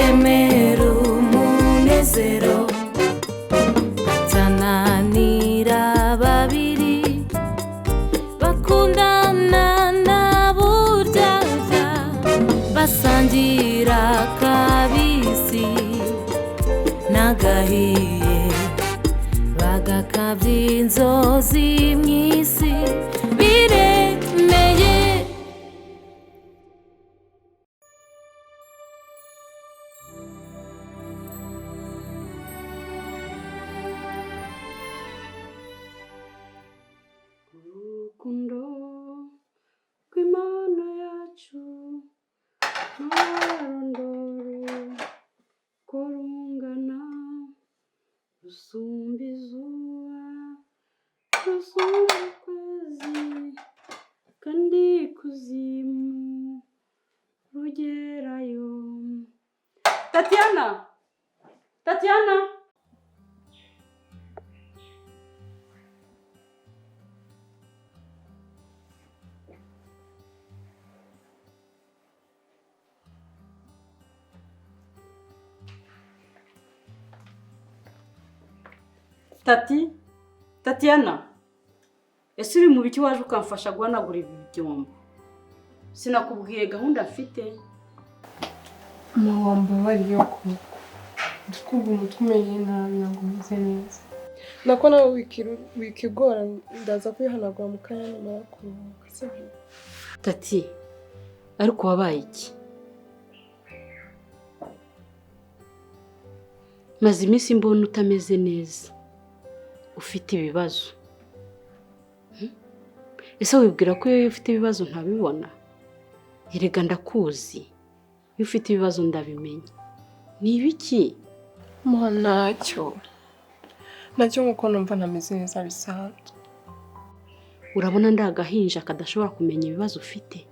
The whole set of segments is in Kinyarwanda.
Biremera umunezero Tananira babiri bakundana na buryarya basangira kabisi n'agahiye bagakabya inzozi mu isi biremeye. Urukundo rw'Imana yacu ntarondoro ko rungana, rusumba izuba, rusumba ukwezi, kandi ikuzimu rugerayo. Tatiana, Tatiana! Tati, Tatiana, ese uri mu biki waje ukamfasha guhanagura ibi byombo? Sinakubwiye gahunda mfite? Mama, wambabariye koko, ndi kumva umutwe umereye nabi, ntabwo umeze neza. Nako nawe wikigora, ndaza kwihanagura mu kanya nimara kuruhuka, sibyo? Tati, ariko wabaye iki? Maze iminsi mbona utameze neza, ufite ibibazo. Ese wibwira ko iyo ufite ibibazo ntabibona? Erega ndakuzi, iyo ufite ibibazo ndabimenya. Ni ibiki? Ma, ntacyo, nacyo nkuko numva ntameze neza bisanzwe. Urabona ndi agahinja kadashobora kumenya ibibazo ufite?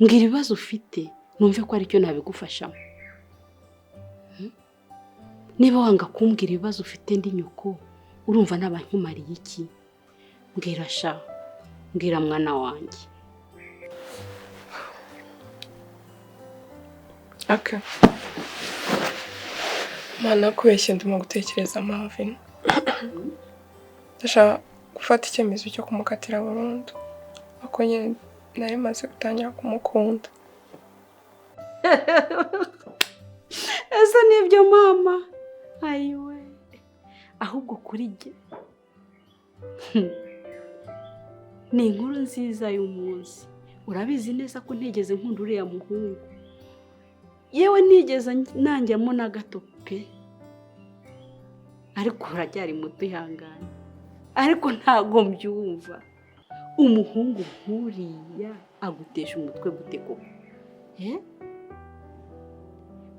Mbwira ibibazo ufite numve ko aricyo nabigufashamo. Niba wanga kumbwira ibibazo ufite ndi nyoko, urumva naba nkumariye iki? Mbwira sha, mbwira mwana wanjye. Okay. Mana, kubeshya ndimo gutekereza Marvin. Ndashaka gufata icyemezo cyo kumukatira burundu. Ako nyine nari maze gutangira kumukunda. Ese nibyo mama? Ayiwe, ahubwo kuri jye ni inkuru nziza y'umunsi. Urabizi neza ko ntigeze nkunda uriya muhungu, yewe ntigeze nanjyamo na gato pe. Ariko uracyari muto, ihangane. Ariko ntago mbyumva, umuhungu nkuriya agutesha umutwe gute koko?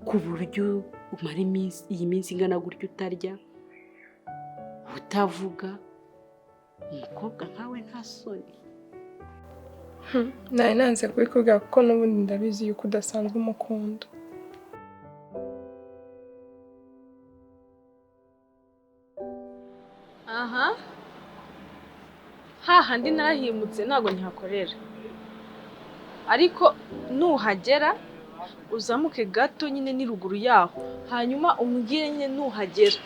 Ku buryo umara iminsi iyi minsi ingana gutya utarya, utavuga, umukobwa nkawe nta soni. Nari nanze kubikubwira kuko n'ubundi ndabizi yuko udasanzwe umukunda. Aha hahandi narahimutse ntabwo ntihakorera, ariko nuhagera uzamuke gato nyine ni ruguru yaho, hanyuma umbwire nyine nuhagera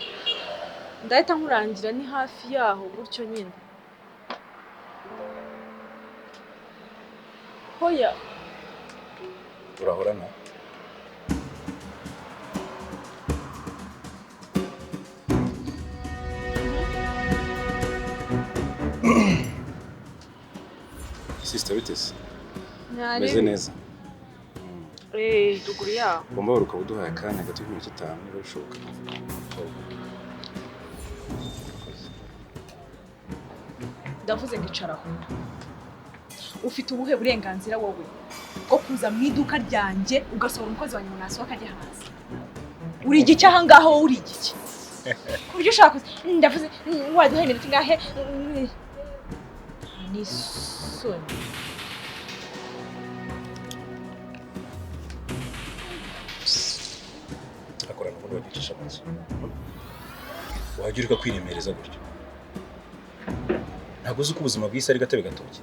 ndahita nkurangira, ni hafi yaho gutyo nyine. Hoya Turahorana. Sister, biteze? Meze neza. Ruguru yaho. Ugomba ukaba uduhaye akanya gato k'iminota 5 niba bishoboka. Ndavuze ngo icaraho. Ufite ubuhe burenganzira wowe bwo kuza mu iduka ryanjye ugasohora umukozi wanjye ngo nasohoka ajye hanze? Uri igiki aha ngaho wowe, uri igiki? Ku buryo ushaka kuza, ndavuze waduhaye iminota ingahe? Ni isoni. Akorana ubundi bagicisha amazu. Wajya ureka kwiremereza gutyo. Ntabwo uzi ko ubuzima bw'isi ari gatebe gatoki.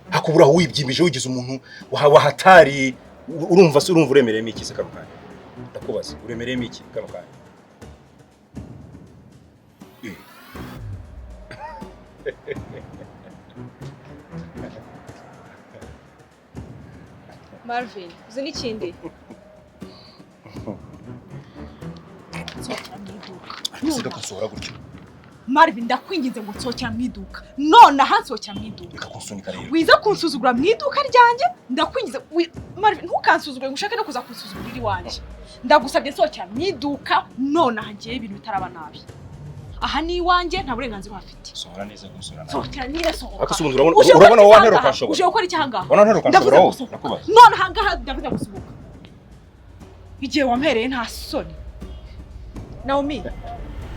Hakubura wibyimbije wigize umuntu wahatari. Urumva se, urumva uremereyemo iki se kano kanya? Ndakubaza, uremereyemo iki kano kanya? Eh. Marvin, uzi n'ikindi? Nsohokera mu iduka. Ariko se ndakusohora gutyo? Marvin, ndakwinginze ngo nsohokera mu iduka. Nonaha nsohokera mu iduka. Reka kunsunika rero. Wiza kunsuzugura mu iduka ryanjye, ndakwinginze. Marvin, ntukansuzugure ngo ushake no kuza kunsuzugurira iwanjye. Ndagusabye nsohokera mu iduka nonaha, ngiye ibintu bitaraba nabi. Aha ni iwanjye, nta burenganzira uhafite. Sohora neza, gusohora nabi. Sohokera nyine, sohoka. Ariko se ubundi urabona, Uje gukora urabona iki wowe ahangaha? wantera ukanshobora? Uje gukora iki ahangaha? Urabona wantera Ndavuze ukanshobora ngo wowe? sohoka. Ndakubaza. None ahangaha ndavuze ngo sohoka. Igihe wampereye nta soni. Naomi,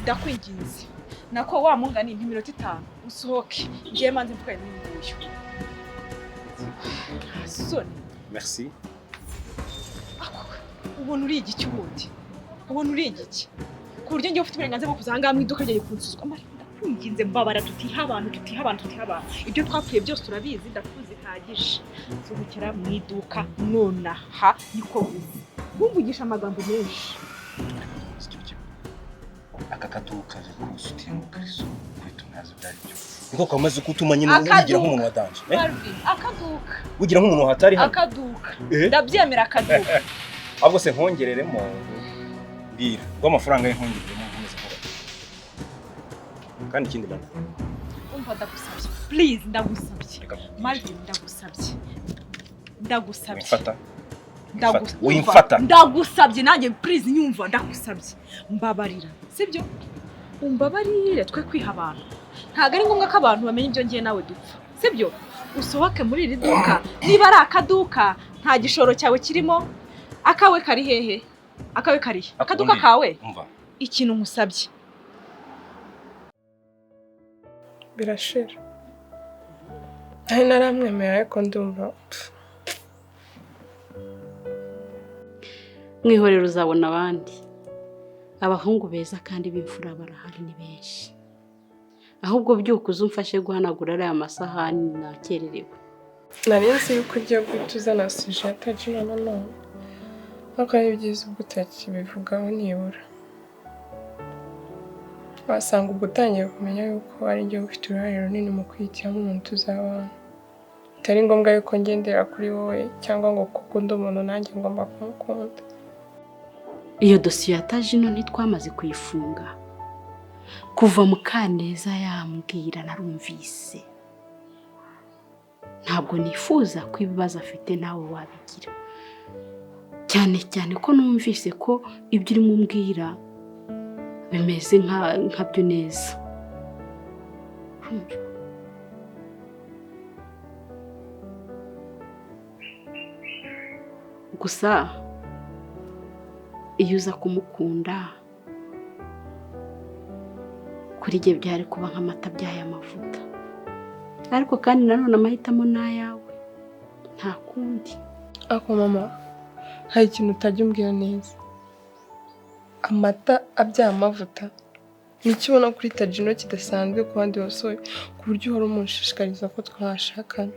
ndakwinginze. Nako wa mungani impa iminota 5 usohoke. Ngiye manze mvugane n'uyu nguyu. Nta soni. Merci. Ako, ubona uri igiki ubundi? Ubona uri igiki? Ku buryo ngiye ufite uburenganzira bwo kuza ahangaha mu iduka ryanjye kunsuzugura. Marvin, ndakwinginze mbabara, tutiha abantu, tutiha abantu, tutiha abantu. Ibyo twapfuye byose urabizi, ndakuzi bihagije. Sohokera mu iduka nonaha, niko gusa. Ntumvugishe amagambo menshi. Ikintu kimwe. Aka kaduka kose mu kariso kwita ntazi ibyo ari byo. Niko kamaze kutuma nyine Akaduka. wigira nk'umuntu wa danger. Eh? Marvin, akaduka. Wigira nk'umuntu hatari hano. Akaduka. Eh? Ndabyemera akaduka. Ahubwo se nkongereremo, mbwira ngo amafaranga ye nkongereremo nkomeze nkora. Kandi ikindi bana. Umva, ndagusabye. Please, ndagusabye. Reka nkubwire. Marvin, ndagusabye. Ndagusabye. Wimfata. Ndagusabye. Wimfata. Ndagusabye nanjye, please nyumva, ndagusabye. Mbabarira. Sibyo? Umbabarire twe kwiha abantu. Ntabwo ari ngombwa ko abantu bamenya ibyo ngiye nawe dupfa. Sibyo? Usohoke muri iri duka. Niba ari akaduka, nta gishoro cyawe kirimo. Akawe kari hehe? Akawe kari he? Akaduka Ubundi, kawe? Umva. Ikintu nkusabye. Birashira. Nari naramwemera ariko ndumva pff, Mwihorere, uzabona abandi abahungu beza kandi b'imfura, barahari ni benshi. Ahubwo byuka uze umfashe guhanagura ariya masahani, nakererewe. Nari nzi yuko ugiye guhita uzana sujet ya Tajino nanone, ariko ari byiza ubwo utakibivugaho. Nibura wasanga ubwo utangiye kumenya yuko ari njye ufite uruhare runini mu kwihitiramo umuntu tuzabana, bitari ngombwa yuko ngendera kuri wowe cyangwa ngo kuko undi umuntu nanjye ngomba kumukunda. Iyo dosiye ya Tajino ntitwamaze kuyifunga? Kuva Mukaneza yambwira narumvise, ntabwo nifuza ko ibibazo afite nawe wabigira, cyane cyane ko numvise ko ibyo urimo umbwira bimeze nkabyo neza. Urumva? Gusa iyo uza kumukunda, kuri jye byari kuba nk'amata abyaye amavuta. Ariko kandi nanone amahitamo ni ayawe, nta kundi. Ariko mama, hari ikintu utajya umbwira neza. Amata abyaye amavuta, nicyo ubona kuri Tajino kidasanzwe ku bandi basore, ku buryo uhora umunshishikariza ko twashakana?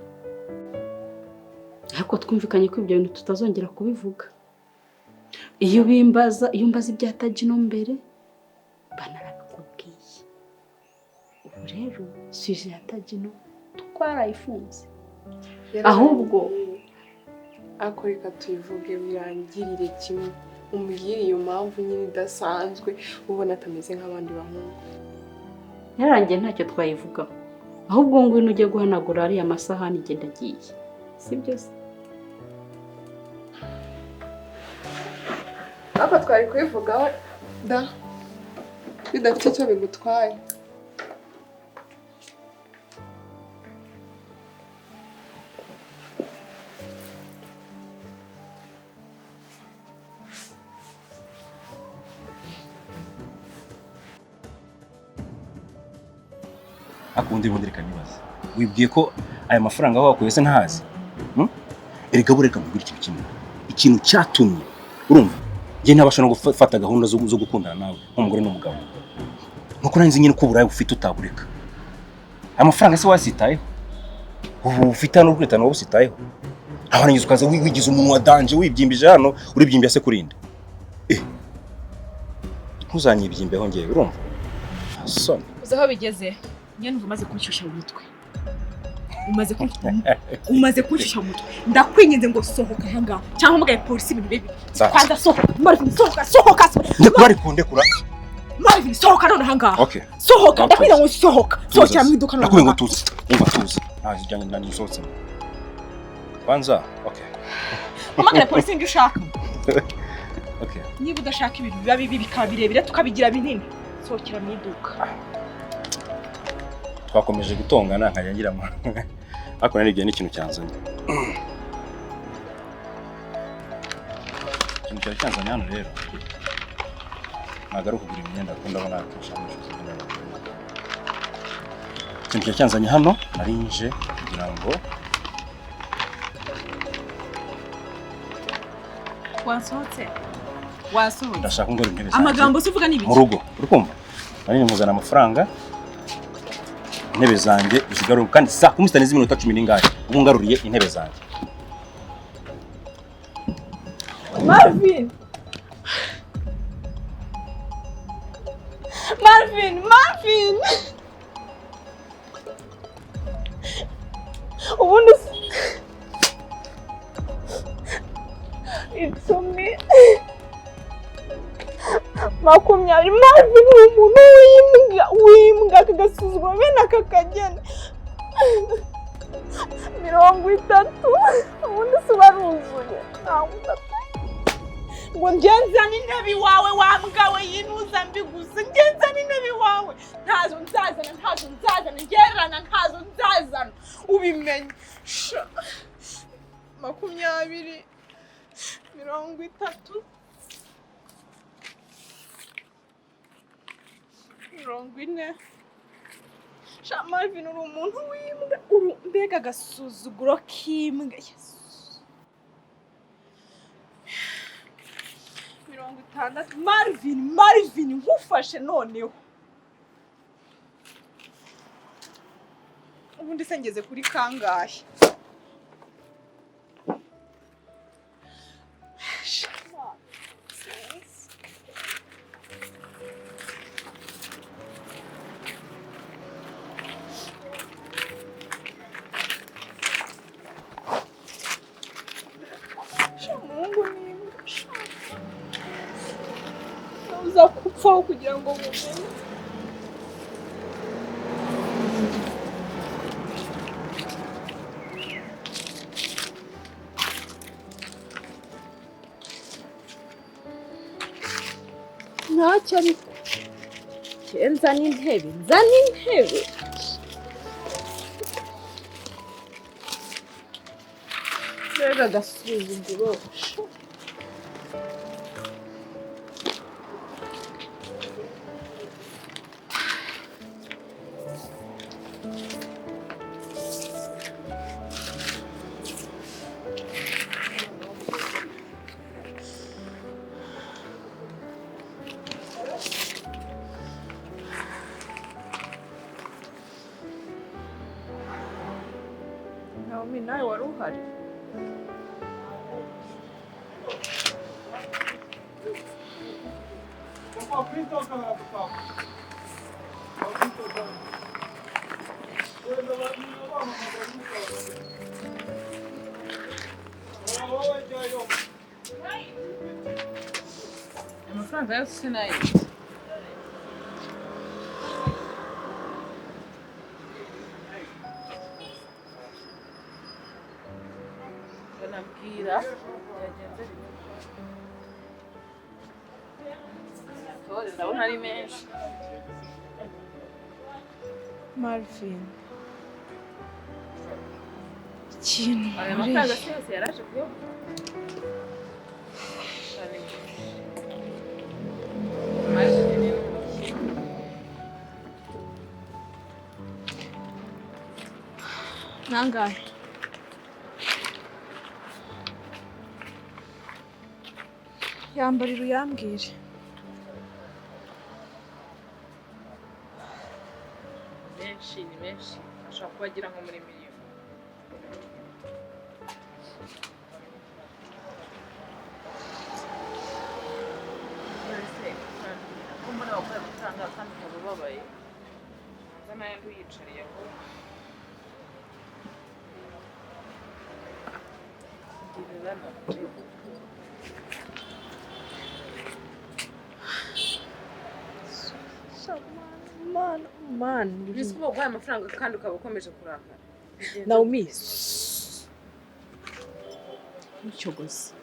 Ariko twumvikanye ko ibyo bintu tutazongera kubivuga. Iyo bimbaza, iyo mbaza ibya Tajino mbere, mba narabikubwiye. Ubu rero sujet ya Tajino twarayifunze. Ahubwo Ariko reka tuyivuge birangirire kimwe. Umbwire iyo mpamvu nyine idasanzwe ubona atameze nk'abandi bahungu. Yarangiye, ntacyo twayivugaho. Ahubwo ngwino ujye guhanagura ariya masahani, igenda agiye, sibyo se? Ariko twari kubivugaho da bidafite icyo bigutwaye. Ariko ubundi reka nibaze, wibwiye ko aya mafaranga aho wakuye se ntahazi? Hmm? Erega bureka nkubwire ikintu kimwe, ikintu cyatumye urumva njye ntabasha no gufata gahunda zo gukundana nawe nk'umugore n'umugabo, nuko nari nzi nyine ko uburaya bufite utabureka. Aya mafaranga se wasitayeho? Ubu ufite hano urwitano wowe usitayeho? Aho ukaza wigize umuntu wa danger, wibyimbije hano, uribyimbye se kurinde. Ntuzanyibyimbeho ngewe, urumva? Soni. Uzi aho bigeze? Njye numva umaze kunshyushya mu mutwe. Umaze kunshyushya mu mutwe. Ndakwinginze ngo sohoka aha ngaha cyangwa mpamagaye polisi ibintu bibi. Kwanza sohoka. Marvin, sohoka, sohoka. Ndekura ariko, ndekura. Marvin, sohoka none aha ngaha. Okay. Sohoka, ndakwinginze ngo sohoka. Sohokera mu iduka none. Ndakwinginze ngo tuze. Umva tuze. Ntazi ibyanjye nani nsohotsemo. Kwanza, okay. Mpamagare polisi nibyo ushaka. Okay. Niba udashaka ibintu biba bibi bikaba birebire tukabigira binini, sohokera mu iduka. Twakomeje gutongana nkajya ngira ngo ariko naribyo ni ikintu cyanzanye. Ikintu cyari cyanzanye hano rero ntabwo ari ukugura imyenda kuko ndabona akenshi amucuruza imyenda y'abagore. Ikintu cyari cyanzanye hano nari nje kugira ngo wasohotse. Wasohotse. Ndashaka ngo intebe zanjye. Amagambo se uvuga ni ibiki? Mu rugo, uri kumva? Nari nkuzana amafaranga, intebe zanjye uzigarura kandi saa 10 zitarenze iminota 10 n'ingahe ubu ngaruriye intebe zanjye. Marvin! Marvin! Marvin! Ubundi 10, 20. Marvin ni umuntu w'imbwa, w'imbwa akagasuzuguro bene aka kageni. 30. Ubundi se baruzuye. Ngo ngenzane intebe iwawe wa mbwa we, yinuza mbiguze. Ngenzane intebe iwawe. Ntazo nzazana, ntazo nzazana, ngererana ntazo nzazana. Ubimenye. 20, 30, 40. Sha Marvin uri umuntu w'imbwa, mbega agasuzuguro k'imbwa. Yesu. 60. Marvin, Marvin nkufashe noneho. Ubundi se ngeze kuri kangahe? Mungu ni imbwa. Uza kupfaho kugira ngo mumenye. Ntacyo ariko. Nzana intebe, nzana intebe. Mbega agasuzuguro. Naomi nawe wari uhari? Amafaranga yose sinayizi. Banabwira byagenze bite? Ndabona ari menshi. Marvin, ikintu Aya mafaranga se yose yaraje kuyaguha? Marvin ni umukire. Nangahe? Yambarira uyambwire. Menshi ni menshi, ashobora kuba agira nko muri miliyoni. Amafaranga kandi ukaba ubabaye. Nza n'ayandi uyicariye aho. Girira na Man, man. Mbese ko baguhaye amafaranga kandi ukaba ukomeje kurakara. Bigenze Naomi. Ntucyogoze.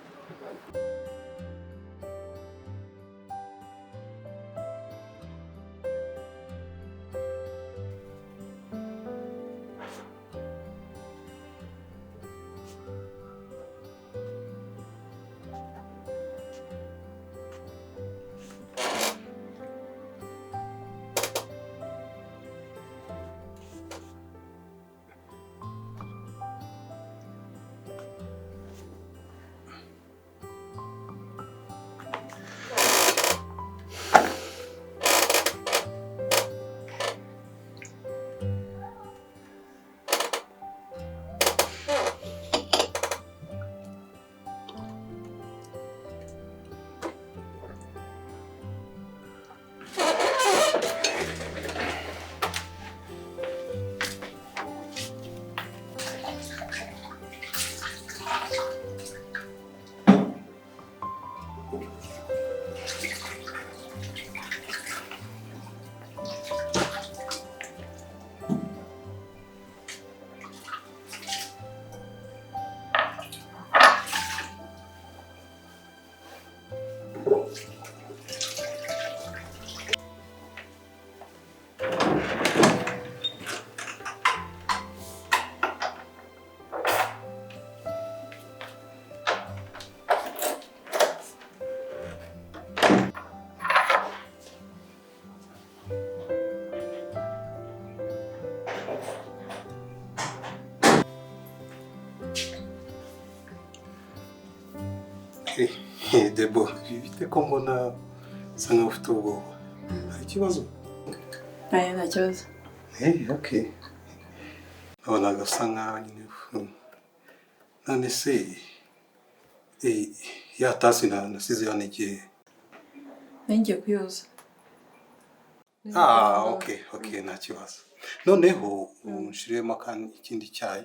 Debo, bite ko mbona usa nkaho ufite ubwoba, hari ikibazo? Aya nta kibazo. Okay. Nabonaga usa nkaho nyine, none se ya tasi nasize hano igihe? Ngiye kuyoza. Okay, nta kibazo. Noneho unshiremo kandi ikindi cyayi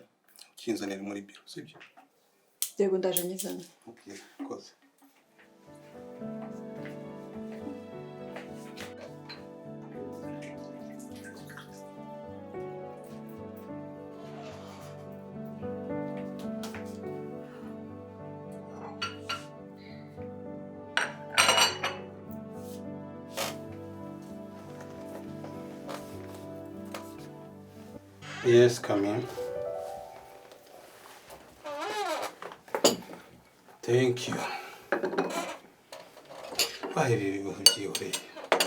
ukinzanire muri biro, sibyo? Yego, ndaje nyizana. Okay, koze. Yes, come in. Thank you. Ibi bintu byihoreye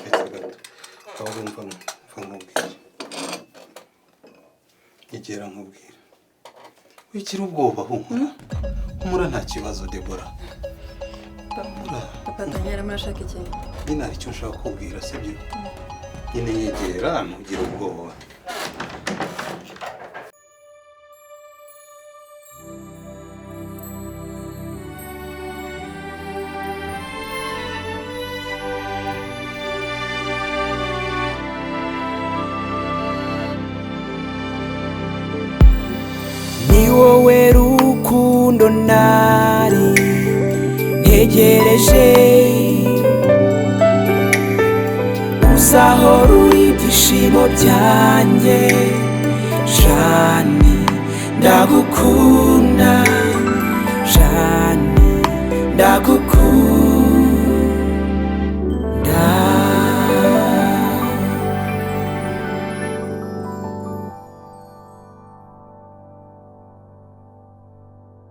ndetse gato aho wumva nkubwira, igera nkubwira, wikira ubwoba, humura humura, nta kibazo Debora. Papa Daniel arashaka iki? Nyine hari icyo nshaka kukubwira, sibyo? Nyine nyegera, ntugire ubwoba. Ni wowe rukundo nari ntegereje, uzahora uri ibyishimo byanjye, Jani ndagukunda.